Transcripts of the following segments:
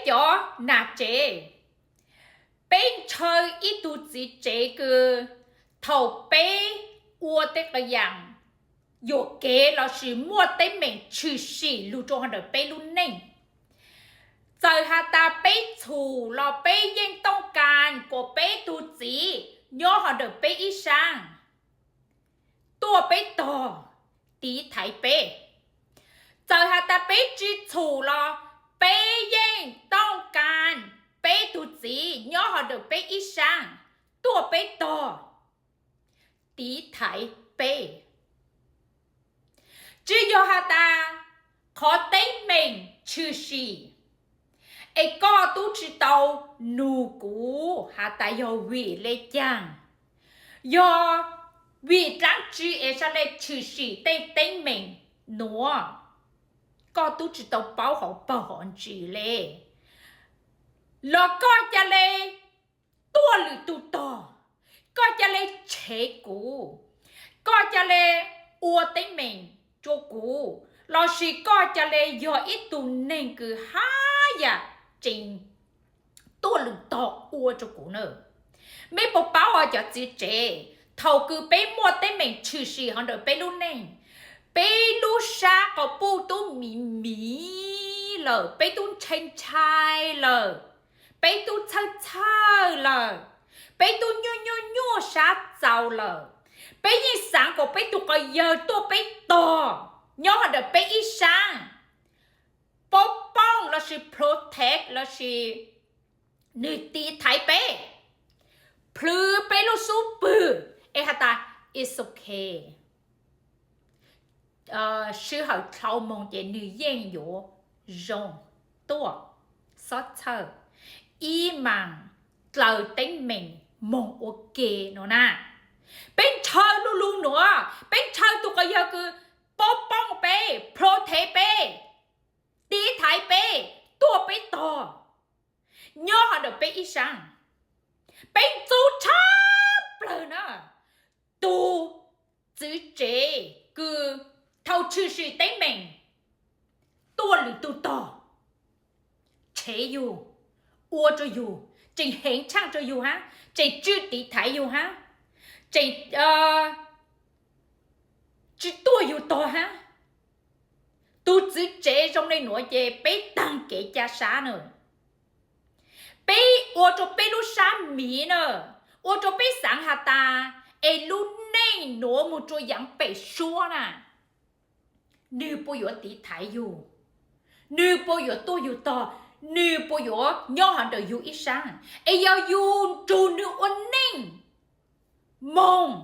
cov nam tsev, peb ntshaw ib tug txiv tsev kws thaum peb ua tej qhov yam yuam kev lossis muaj teeb meem tshwm sim lug rua hauv ntawm peb lub neej. Txawm has tas peb txhum los peb yeej tooj kas kuas peb tug txiv nyob hauv ntawm peb ib saab tuaj peb tog, tiv thaiv peb. Txawm has tas peb tsi txhum los peb yeej tooj kas peb tug txiv nyob hauv ntawm peb ib saab tuaj peb tog, tiv thaiv peb. Tsi yog has tas qhov teeb meem tshwm sim es koj tub tsi tau nug kuv has tas yog vim le caag, yog vim dlaab tsi es sawv le tshwm sim tej teeb meem nuav, koj tub tsi tau paub hauv paug hauv ntsis le, los koj ca le tuaj lwm tug tog, koj ca le tshev kuv, koj ca le ua teeb meem rua kuv, lossis koj ca le yog ib tug neeg kws haj yam tseem tuaj lwm tog ua rua kuv na. Mej puas paub os cov txiv tsev, thaum kws peb muaj teeb meem tshwm sim hauv ntawm peb lub neej, peb lub sab quas puj tub miv miv lawm, peb tub ntshai ntshai lawm, peb tub txhawj txhawj lawm, peb tub nyuaj nyuaj nyuaj sab txaus lawm, peb yeej xaav kom peb tug quas yawg tuaj peb tog nyob hauv ntawm peb ib saab, pab pab lossis protect lossis nwg tiv thaiv peb, plhws peb lub xub pwg, es has tas it's okay, sij hawm dlhau moog ces nwg yeej yuav zoo tuaj, xob txhawj, ib mam dlaws teeb meem moog ua ke no na. Peb ntshaw lu lug nuav, peb ntshaw tug quas yawg kws pab pab peb, protect peb, tiv thaiv peb, tuaj peb tog, nyob hauv ntawm peb ib saab. Peb ntxub tshaj plawg na, tug txiv tsev kws thaum tshwm sim teeb meem tuaj lwm tug tog, tshev yug, ua rua yug, tseem heev tshaaj rua yug hab, tseem tsw tiv thaiv yug hab, tseem tsi tuaj yug tog hab. Tug txiv tsev zoo le nuav ces peb taag kev ca sab na. Peb ua rua peb lub sab miv na, ua rua peb xaav has tas es lub neej nuav moog rua yaav pem suab na, nwg puas yuav tiv thaiv yug, nwg puas yuav tuaj yug tog, nwg puas yuav nyob hauv ntawm yug ib saab, es yog yug nrug nwg ua neej moog,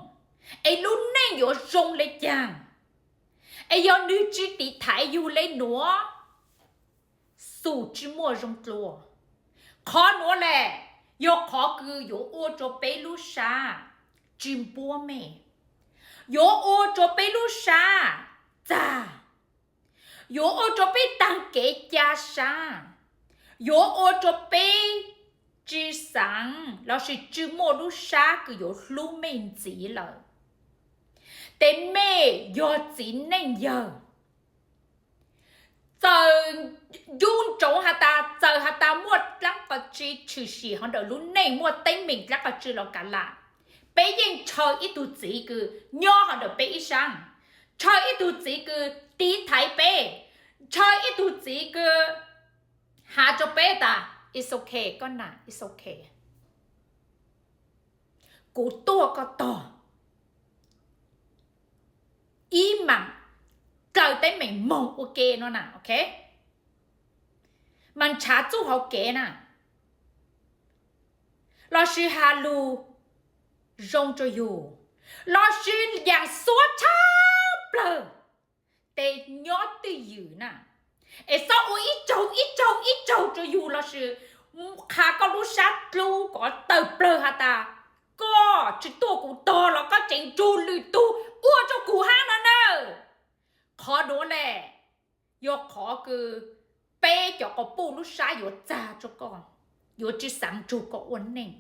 es lub neej yuav zoo le caag, es yog nwg tsi tiv thaiv yug le nuav, xum tsi muaj zoo dlua. Qhov nuav le yog qhov kws yuav ua rua peb lub sab tsi npuab mej, yuav ua rua peb lub sab txag, yuav ua rua peb taag kev ca sab, yuav ua rua peb tsi xaav lossis tsi muaj lub sab kws yuav hlub mej ntxiv lawm. Tes mej yog txiv neej yawg, txawm ncu ntsoov has tas, txawm has tas muaj dlaab qhov tsi tshwm sim hauv ntawm lub neej, muaj teeb meem dlaab qhov tsi los kav lam, peb yeej ntshaw ib tug txiv kws nyob hauv ntawm peb ib saab, ntshaw ib tug txiv kws tiv thaiv peb, ntshaw ib tug txiv kws has rua peb tas it's okay koj nam, it's okay, kuv tuaj koj tog, ib mam dlaws teeb meem moog ua ke no na, ok. Mas ntshav txuj hauv kev na, lossis has lug zoo rua yug, lossis yaam xuab tshaj plawg, tes nyob twj ywm na, es xob ua ib tsaug ib tsaug ib tsaug rua yug lossis qha koj lub sab dlub kom tawm plawg has tas koj tsi tuaj kuv tog los koj tseem nrug lwm tug ua rua kuv hab no na. Qhov nuav le yog qhov kws peb cov quas puj lub sab yuav txag rua koj, yuav tsi xaav nrug koj ua neej.